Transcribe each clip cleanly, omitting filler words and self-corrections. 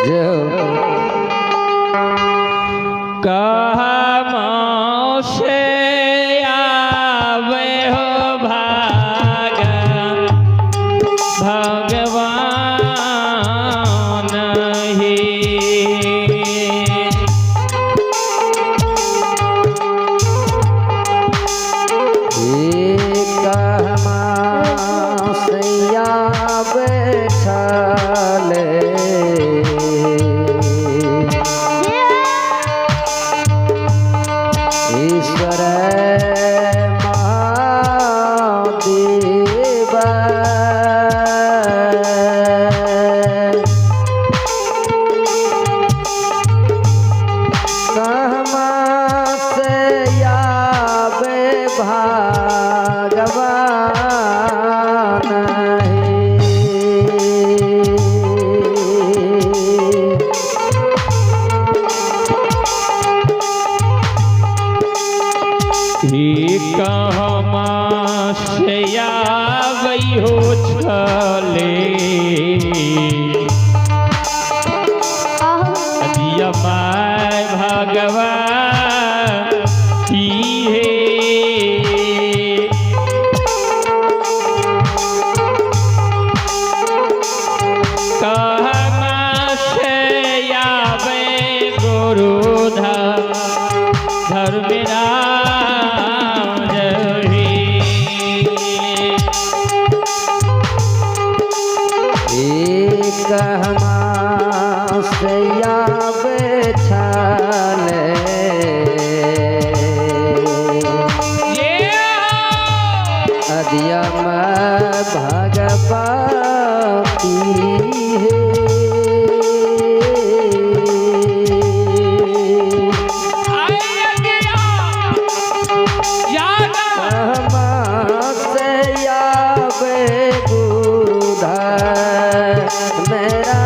जय हो। कहमा से आवे हो भाग भगवान ही। एक सैया बैठले, ईश्वर महादेव, कहमा से आवे भगवान हे। ही कहमा से आवे हो छले दिया my भगवान हे। कहमा से आवे गुरु धर्मराज हे। एक सैया बैठले, अदियम भगवती हे। से आवे गुरु मेरा।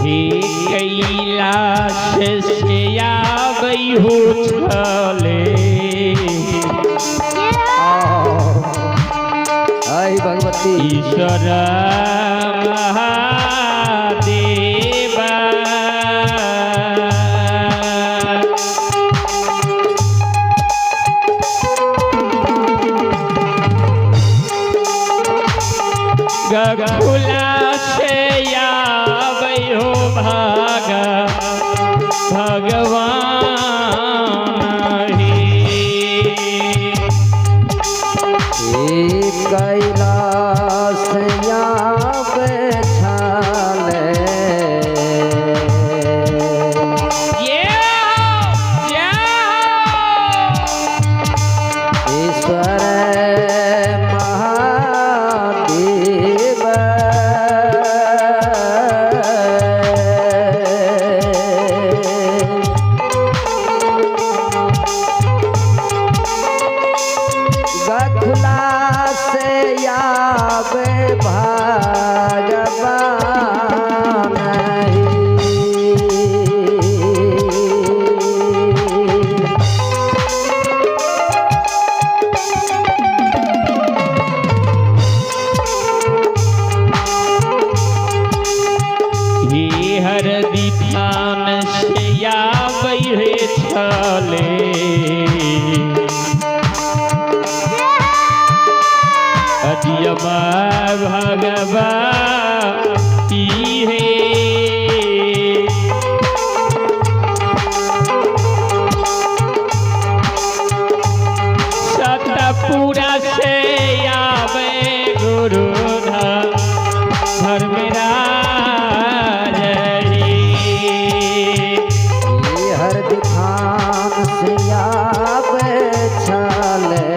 हे कैलाश से आबै हो छले आई भगवती ईश्वर महादेव। गखुला से आबै हो भाग भगवान हे। कैलाश बैठले, ईश्वर महादेव, गखुला से आवे भगवान हे। हे हरदि थान से आबै हे छले अजियमा भगवती हे। सतपुरा से आवे गुरु धर्मराज हे। हर दिखान से आवे छले,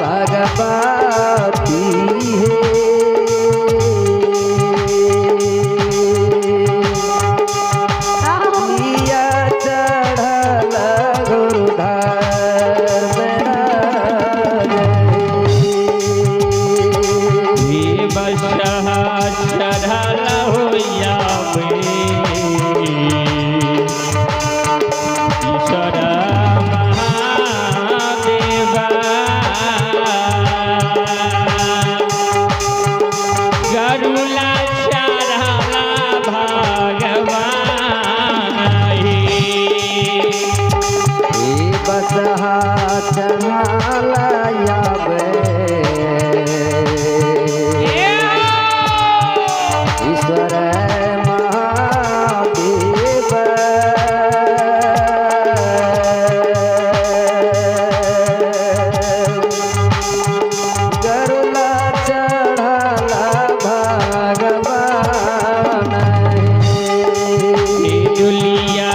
भगवती हे। लिया चढ़ल गुरुधार हे बसहा चढ़ल होया ईश्वर महादेवा गरुला चढ़ला भगवान हे। बसहा चढ़ल आवे ईश्वर महादेव। गरुला चढ़ल भगवान हे दुलिया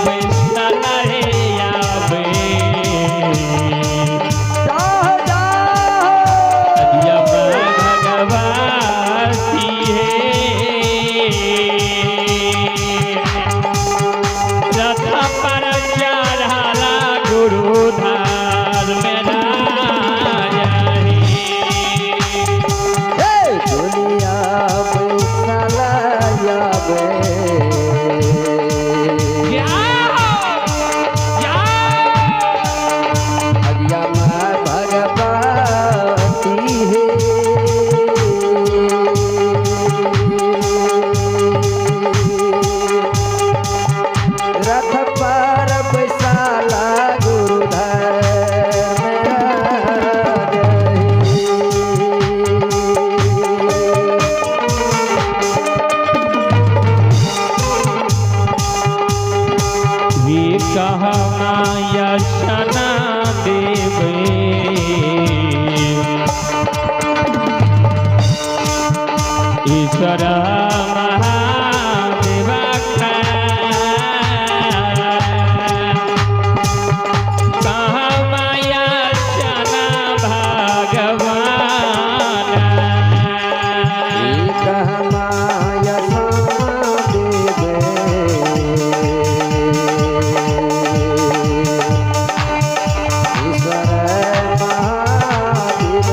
बैसल हे आवे जाहो जाहो अदिया भगवती हे। रथ पर चढ़ला गुरुधार मेरा हे। हे दुनिया बैसल आवे अदिया माँ भगवती हे। रथ पर बैसाला गुरुधर वे कहा माया शना देवे ईश्वर महादेवा कहा माया शना भगवान। माया देवे ईश्वर महादेव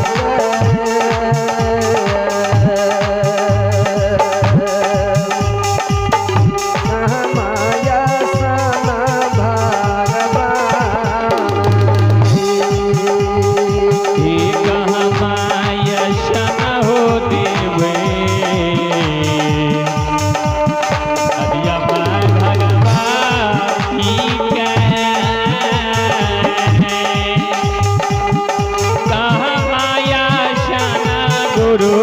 माया सना भगवान। हे कहा माया शना हो देवे अदिया भगवती के कहा माया शना गुरु